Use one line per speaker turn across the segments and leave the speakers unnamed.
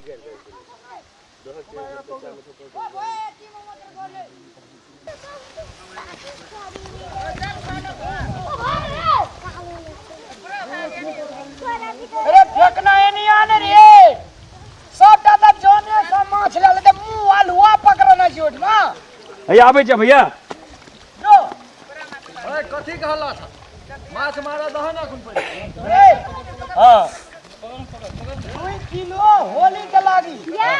अरे फेकना एनी आने रे सबटा तऽ जने सब माछ लए लेतै मुँह अल्हुआ पकड़ने छी ओहिठमा।
हैया आबै छै भैया।
जो।
अरे कथी के हल्ला छ? माछ मारऽ दह ने एखन पहिले।
रे।
हाँ।
2 किलो होली के लागी।
ये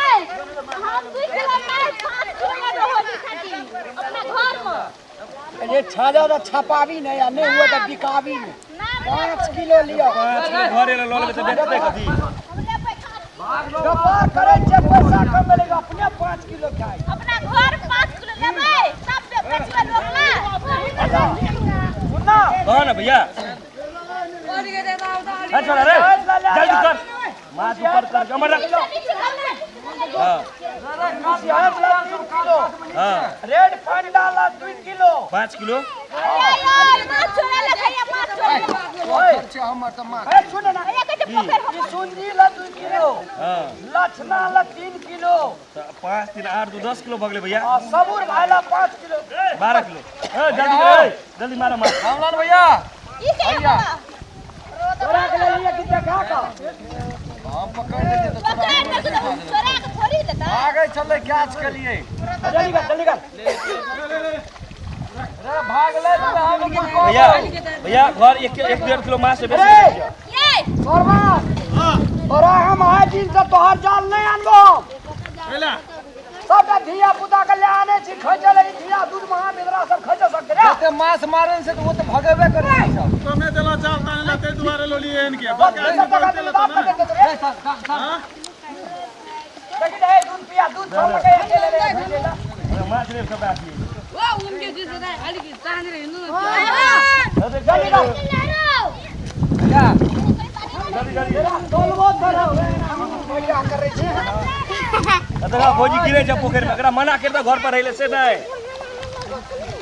हम 2 किलो माछ 5 किलो लेबै होली खातिर अपना घर में।
अरे छाजा तऽ छपाबी नहि आ नहि हुए तऽ बिकाबी नहि। 5 किलो लिअ।
5 किलो घरे लऽ लेबै तऽ बेचतै कथी?
हम लेबै 5 किलो।
व्यापार करै छियै पैसा कमेलै अपने 5 किलो खाइ।
अपना घर 5 किलो लेबै तब बेचबै लोक ला।
सुनना।
कह ना भैया। चल रे जल्दी कर माछ ऊपर कर कमर रख। हाँ
किलो।
हाँ
रेड फंडा ला 2 किलो।
5 किलो।
ए सुन ना ई सुंजी ला 2 किलो।
हाँ
लक्षणा ला 3 किलो।
5 3 8 2 10 किलो भगले भैया।
आ सबूर भाई ला 5 किलो।
12 किलो। ए जल्दी कर जल्दी मारो मार।
रामलाल भैया
तोरा के लिए कि देखा का
हम पकड़ लेते तो भागै छलै कैच के लिए।
जल्दी कर जल्दी कर।
रे भागलै तऽ हम
भैया भैया घर एक एक 1.5 किलो माछ से बेसी।
तोरबा तोरा हम आइ दिन से तोहर जाल नहीं आनबो। सबटा धिया पुता के ले आने छी खैचे लगी धिया दूध महा बिदरा सब खैचे सकते रे।
जते माछ मारन से तऽ ओ तऽ भगेबे करै छै सब।
कमे देला जाल ताने ला ताहि दुआरे लोलिए इनके
बस
बड़का
सब टका
आदमी
देली
पढ़ते
बाप
लेता
के
ना।
देते रे।
हाँ?
देखी रे दूध पिया दूध छोड़ के अकेले रे खैचे ला।
माछ रे सब आदमी।
जल्दी कर।
जल्दी जल्दी।
तोलबो धरो भैया करै छी।
देखा भौजी गिरे छै पोखरि में, एकरा मना कर दो घर पर रहले से नहीं।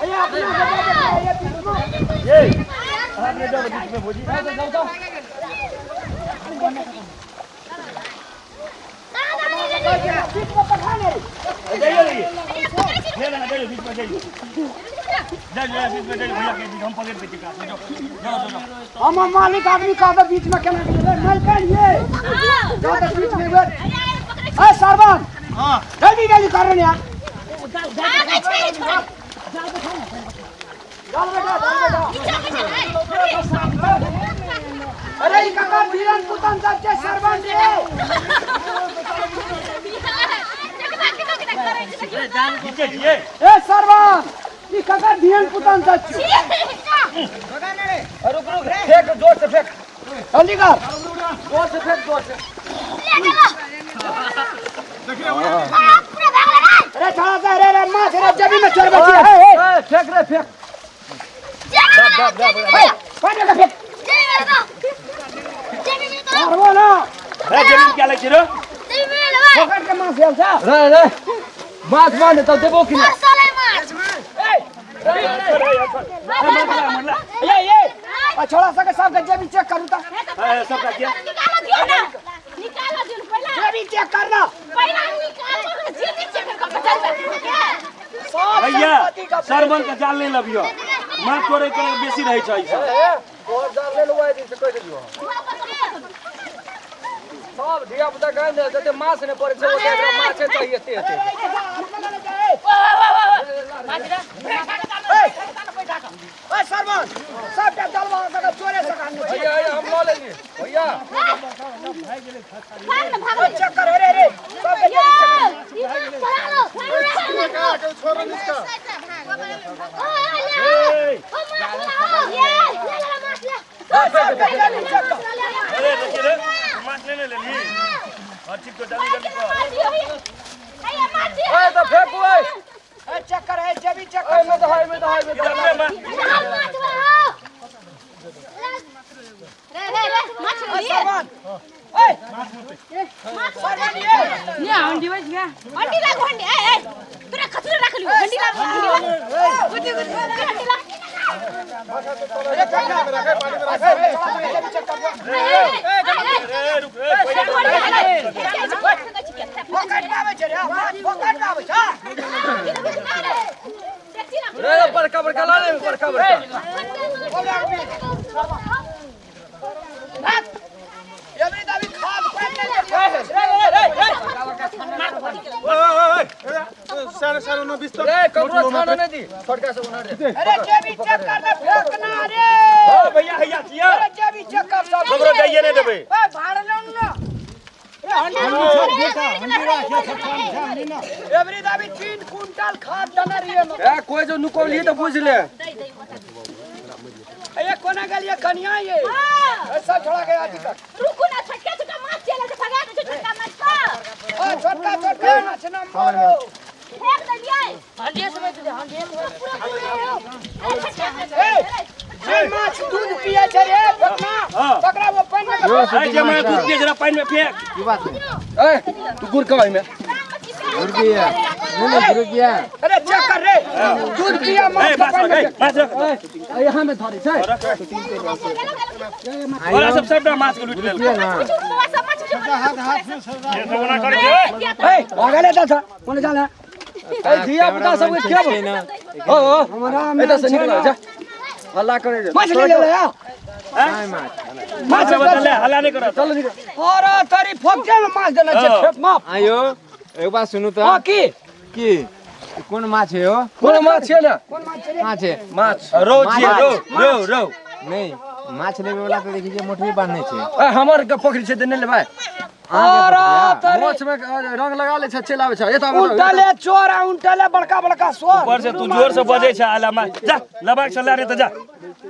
भैया अपना के बीच में।
ये आपने जाओ बीच में भौजी।
बीच में पठा ले।
जाइए जाइए ले ना जाइए बीच में जाइए। जाइए बीच में जाइए भैया के बीच हम पकड़ के चिका जाओ जाओ जाओ।
हम मालिक आदमी का दे बीच में केना गेलै मालकान ये जाओ तो बीच में बैठ। ए सरवन
हाँ
जल्दी जल्दी कर रे यार। चल बेटा चल बेटा। अरे ई काका धीरन पुतन सब के सरवन रे।
खींचे छिए
ए सरवन ई काका धीरन पुतन सब छी।
रुक रुक फेंक जोर से फेंक।
जल्दी कर
जोर से फेंक जोर से।
देखिए
अरे छोड़ा सा रे रे माछ रे जबी में चोर बची ए ए
ए फेंक रे फेंक।
पानी का फेंक मारबो ना।
रे जमीन क्या लै छै रे?
पकड़ के माछ आयल छ।
रे रे माछ मार तब देबो कि ना।
ए ए आ छोड़ा सा के सब के जेबी चेक करू त।
ए सब किया
जेबी चेक करना। सब
भैया
संपत्ति का
सरवन के जाल नहीं लबियो, माछ तोड़े के बेसी रहै छै ई सब।
तोहर जाल ले लुआ दिन से कहि देलियो। सब धिया पुता गाय ने जते माछ ने पड़ै छै ओते एकरा माछे चाहिए एते एते।
ए सरवन सबटा जलवा सके चोरे सके आनने छी।
भैया भैया हम लऽ लेलियै भैया।
चेक कर रे रे सब के जेबी चेक कर।
छोड़ो निस्का।
सबके जेबी चेक कर।
अरे देखिए रे माछ ले ले लेली। हां ठीक तो जल्दी जल्दी कर।
ए तऽ फेंकू ए।
ए चेक कर ए जेबी चेक कर।
एहिमे दह एहिमे दह एहिमे दह।
इधर माछ
सरवन ए
रे रुक रे
फोकट पाबै छै रे माछ फोकट पाबै छै
रे बड़का बड़का ला ले बड़का बड़का
एबरी दाबी खाद पानि नहि
रे रे रे रे
ओए ओए ओए साढ़े साढ़े नौ बीस तक
रे ककरो छानो नहीं दी छोटका सब उना रे
अरे जेबी चेक कर दे फेंकना रे
ओ भैया हैया छिया
अरे जेबी चेक कर सब
ककरो जाइए नहीं देबै
ए भाड़ लो ना एबरी दाबी 3 कुंटल खाद देने रहिए
ए कोई जो नुकौली तो बुझ ले
ये कोना गेलिए कनिया ये ऐसा छोड़ा गया अभी तक
रुकू ना छोटका छोटका माछ चले छै भगा दे छोटका माछ का
ओ छोटका छोटका माछ ना मारो
फेंक देलियै हंडिया से दे हंडिया पूरा
ए जे माछ दूध पिए छै रे फेंकना तकरा वो पानि में
ए जे माछ दूध पिए जरा पानि में फेंक
की बात है
ए तू गुड़ कब में
गुड़ नहीं गुड़ किया
अरे चेक कर रे दूध पिया
ए
माछ
माछ
पानि
रख ए
में
माछ रख
ए यहां में धरे छै
ओरा सब सबटा माछ के लूट लेल
किया ना
ये सब ओना कर दे
ए भागले त छ कोने जाला
ए धिया पुता सब के क्या हो हो
हमरा
एता से निकल जा हल्ला करे
माछ ले ले आ
माछ
माछ बदल ले हल्ला नहीं कर
चल निकल
और तारी फोकटे में माछ देना छै खेत में
आयो एक बात सुनू तो
हां की
की कोन माछ है हो
कोन माछ छै ना
कोन माछ छै रे
माछ है
माछ
रौ छियै रौ रौ रौ
नहीं माछ लेवे वाला तो देखी जे मोटरी बांधने छै
ए हमर के पोखरी छै त नहीं लेबै
और तारी
माछ में रंग लगा ले छै चल आबै छै एता
उल्टले चोर आ उल्टले बड़का बड़का सोर
ऊपर से तू जोर से बजै छै आला माछ जा लबाक चला रे त जा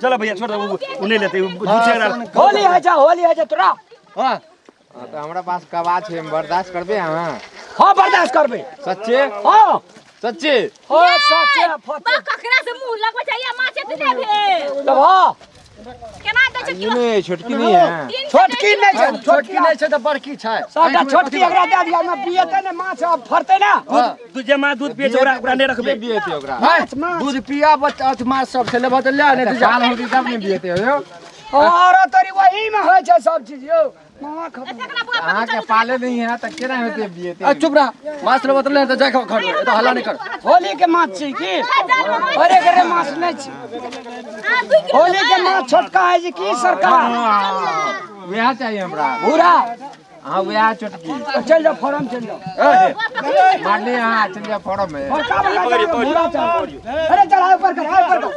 चलो भैया छोड़ दे उ नहीं लेते झूठे
होली है जा होली है जा तोरा
हां
हाँ, तो हमरा पास कबा छै हम बर्दाश्त करबे अहाँ
हां बर्दाश्त करबे
सच्चे
हां
सच्चे
ओ सच्चे फटे
ककरा से मुंह लगबै छै या माछ एतने भेल
तब हां
केना दै छै
ई नहीं छोटकी नहीं है
छोटकी नहीं छै
छोटकी नहीं छै त बड़की छै
सबटा छोटकी एकरा दे दिया में पिएते ने माछ अब फरते ना
तू जे माछ दूध पिए छै ओकरा ओकरा नहीं रखबे
के बियते ओकरा
माछ माछ
दूध पिया बच्चा अथी माछ सब छै लेबऽ त ले नहीं त जा
साल होती तब नहीं बियते हो यौ
और तोरी वही में होय छै सब चीज यौ मामा खबर
अहाँ के पाले नहीं है त केना होते बियते
ए चुप रह माछ लेबऽ त ले त जा घर में एता हल्ला नहीं कर
होली के माछ छै की अरे करे माछ नहीं छै होली के माछ छोटका है जी की सरकार
वएह चाहिए हमरा
भूरा
हाँ वएह छोटकी
चल जाओ फॉर्म चल जाओ
मारली अहाँ चल जा फॉर्म में
बड़का बड़का जाओ, भूरा चल अरे चल आ ऊपर कर आ ऊपर कर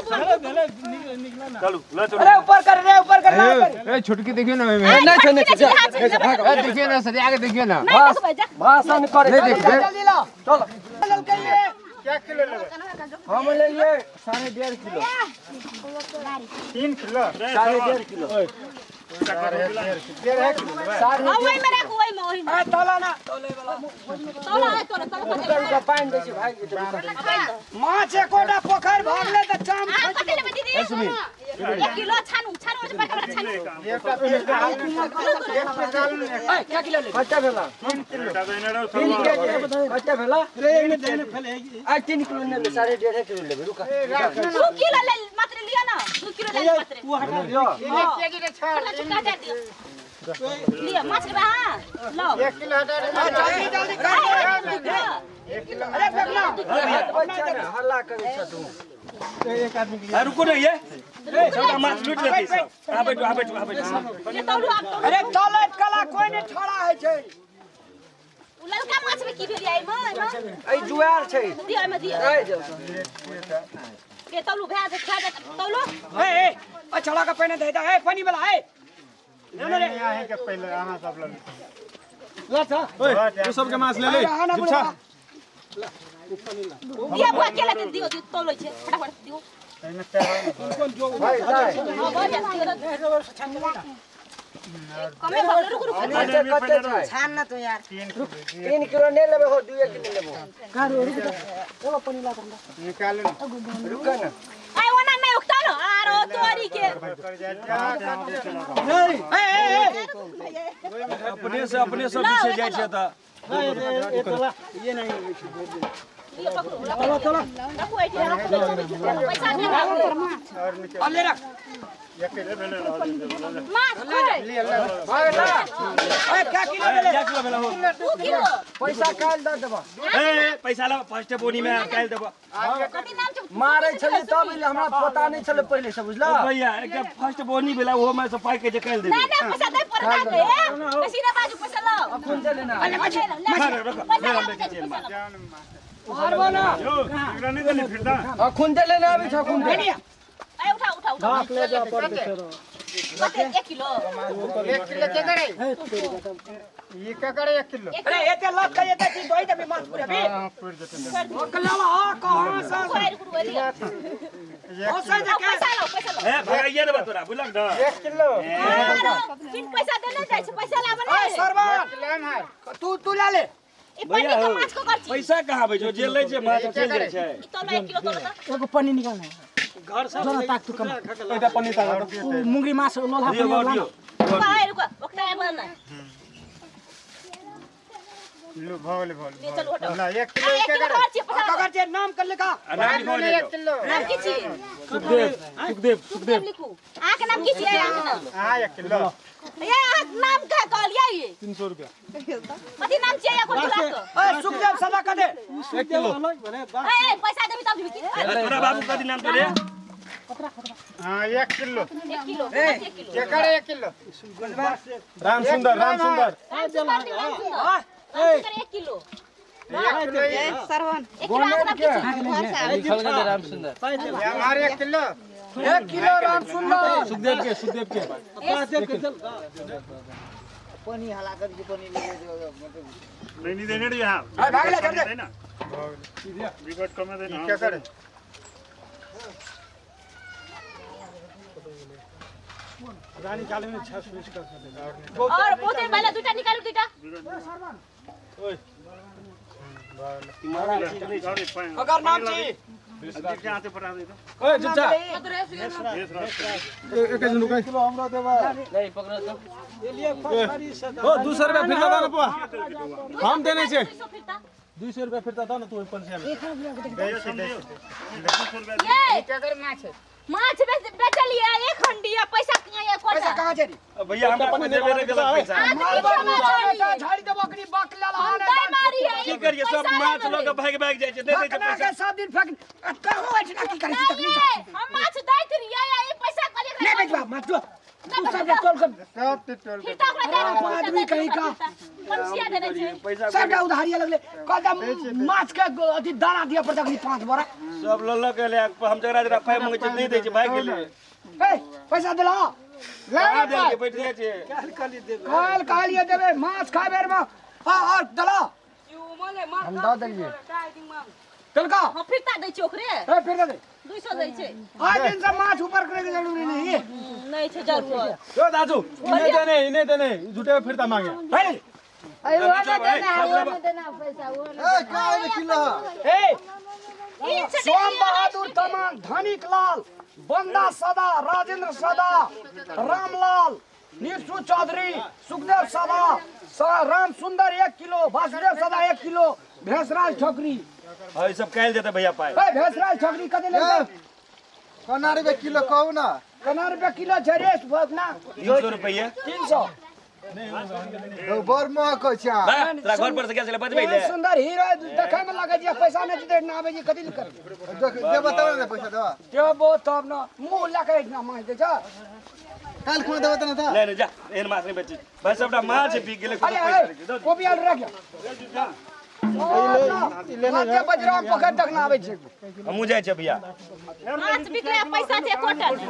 चलू ले चलू
अरे ऊपर कर रे ऊपर कर ना कर
ए छोटकी देखियो ना ओहिमे
नहीं छै नहीं छै जा नहीं छै, भाग
ए देखियो ना सरिया के देखियो ना
भाषण करे
नहीं देखबे
जल्दी ला
चल
चल कहिए
हम ले लिए 1.5 किलो
3 किलो
1.5 किलो
ओहि में राखू ओहि में ओहि में
आ तोला ना
तोला है तोला तोला
रुका पानि दै छै भागि जेतै रुका।
माछ एकोटा पोखरि भागले त चाम
आ कते लेबै दीदी 1 किलो छानू छानू ओहि बड़का बड़का छानू
ए क्या किलो ले
कते भेला कते भेला आ 3 किलो नहि लेबै 1.5 किलो लेबै रुका
2 किलो ले मात्र लिअ ना 2 किलो ले मात्र
लिअ
छोटका छोटका दे दियौ लिअ माछ लेबै अहाँ लो
जल्दी जल्दी कर अरे फेंकना
हल्ला करै छ तू
आ रुको ना ये सबटा माछ लूट लेते सब आ बैठू आ बैठू आ बैठू
ये तौलू आब तौलू
अरे तलत कला कोई नहीं ठड़ा है छै
उ ललका माछ में की भेल एहिमे एहिमे
ए जुआर छै
दियौ एहिमे दियौ
ए जो
के तौलू भए जायत खा जायत तौलू
ए ए आ छड़ा का पहिने दे दे ए पानी वाला ए ले ले रे
ओए तू सबके माछ ले ले जिप्सा
दिया बुआ के लेते दियौ दियौ तौलै छै फटाफट दियौ
भाई दाइ
हां भऽ जायत दियौ कमे भऽ गेलै रुकू रुकू
कते कते छै छान ना तू यार 3 किलो नहि लेबै हो 2 किलो लेबो
निकाल
रुका ना
आइ ओना नहि उगता न आरो तोरी के
ए ए ए
अपने से अपने सब पीछे जाइ छै त
लिअ पकड़ू चलो चलो रखू एठी पैसा दे
अले रख
माछ छै
भागला ए क्या किलो भेलै
क्या किलो भेला हो
2 किलो
पैसा काल दऽ देबऽ
ए पैसा ला फर्स्ट बोनी में काल देबो
कथी नाम छै
मारै छलै तब एलै हमरा पता नहि छलै पहिले से बुझला
भैया एकटा फर्स्ट बोनी भेला ओहो में से पाइ के जे काल देबे
नहीं नहीं पैसा दे पड़ता के बेसी ना बाजू पैसा लाओ
अखन चले ना
पैसा लाओ पैसा लाओ
मारबो ना
एकरा नहि देली फिरता
अखन चले ना आबै छै अखन दे।
ए उठा उठा उठा
ले जा पर
कते 1 किलो
1 किलो के करे ई के करे 1 किलो
अरे एते लग के एते चीज दोई देबे माछ पूरा भी
हां पूर देते
ओकलावा आ कहां से
हो
से
पैसा लाओ पैसा लाओ
ए भगाइए देबो तोरा बुझलक ना
1 किलो
फिर पैसा देने जाइ छै पैसा लाबे
ए
ने
सरवन
किलो है
तू तू ला ले
ई पन्नी के माछ को करची
पैसा कहाँ आबै छौ जे लै छै माछ चलि जाइ छै
ई तोलो 1 किलो तोलो त
एगो पन्नी निकालना है
घर से
जरा ताक तू कम
एकटा पन्नी ताक
मुंगरी माछ लोलहा
दियौ
पन्नी
दियौ
रुको रुको ओकरा एबो ना
लो भगले भगले
ले चल हटो
ना 1 किलो
1
के
किलो
करे
करची पैसा
ककर जे नाम कर लिखा
आ नाम लिखो
1 किलो
नाम की छी
सुखदेव सुखदेव
सुखदेव लिखू अहाँ के नाम की छी अहाँ के नाम
हां 1 किलो
ये अहाँ के नाम का कहलियै ये
300 रुपया
कथी नाम छियै एखन तोरा के
ए सुखदेव सदा कर दे
1 किलो
ए पैसा देबी तब देबी
तोरा बाबू कथी नाम तोरे
हां 1 किलो
1 किलो 1 किलो
के करे 1 किलो
राम सुंदर राम सुंदर
राम सुंदर राम सुंदर 1 किलो
1 किलो
1 किलो अहाँ के नाम की छी
लिखल गेलै राम सुंदर
हमारे 1 किलो
1 किलो राम सुंदर
सुखदेव के सुखदेव के
पानी हला कर के पानी ले
नहीं देने रे यहां
ए भागले कर दे
ना विकट कमे देना
क्या करे
रानी काले में 6 स्विच कर सकते
और बोतल पहले दुटा निकालू दुटा
ओए
ककर नाम छी
ओए चुपचाप एक जन रुकै किलो हमरा देबा
नहीं पकड़ो तो
ओ 200 रुपया फिरता दा ना पुआ हम देने छे
200 फिरता
200 रुपया फिरता दा ना तू पंसिया में
ये
क्या करे माछ
माछ बेचलिए एक हंडिया पैसा कहाँ है
पैसा
कोटा
कहां छै रे
भैया हमरा कोई देबे नहि केलक पैसा
आज
झाड़ी देबो अखनी बक लाला
हम दे मारी है
की करिए सब माछ लऽ के भागि भागि जाइ छै नहि दै छै
बकना
पैसा
के सब दिन फेंक कहो ऐठना की करै छी तकनी
हम माछ दैत रहियै आ ई पैसा कहलियै
नहीं बेचबा माछ जो तू सब टोल के
सब टोल के
फिरता ओकरा दे
आदमी कहीं का
पंसिया देने छै
पैसा
सबटा उधारिया लगले कहता माछ के अथी दाना दिया पड़ता अखनी 5 बोरा
सब लऽ लऽ के एलै हम जकरा जकरा पाइ मंगै छै नहि दै छै भागि गेलै
ए पैसा देला
कहाँ देलकै बैठले छै
काल कहलिए देबे माछ खाए बेर में हां और देला हम दऽ देलिए तिलका
हम फिरता दै छै ओकरे
ए फिर दे
200 दै छै
आज दिन से माछ ऊपर करे के जरूरी नहीं है
नहीं छै जरूरत
ओ दाजू इने देने इने देने झूठे फिरता मांगे
भाई
ए का है किलो
ए सोम बहादुर तमांग धनिक लाल बंदा सदा राजेंद्र सदा रामलाल निरसु चौधरी सुखदेव सदा राम सुंदर 1 किलो वासुदेव सदा 1 किलो भैंसराज ठोकरी
हाँ ई सब काल्हि देतै भैया पाइ
ए भैंसराज ठोकरी कते लेबै
कोना रुपया किलो कहू ना
केना रुपया किलो छै रे ना
300 रुपैआ
300
बड़ महग कहै छै अहाँ।
बा तोरा घर पर से गेल छलै बजबै ले
एहन सुंदर हीरो देखे में लगे छै पैसा नहीं देते ना आबै छै कथी ले करबै
देबो तब ने पैसा देबो
देबो तब ना मुंह लए के ना माछ दै छै
काल खुना देबो त ना
नहि नहि जा एहन माछ नहि बेचै भाइ सबटा माछ बिक गेलै कोनो
अरे
पैसा नहि छै। दऽ
कोबी आलू रख माथे बजराम पकड़ तक ना आबै छै
हमहूँ जाइ छियै भैया
माछ बिकलै पैसा छै एकोटा नहि।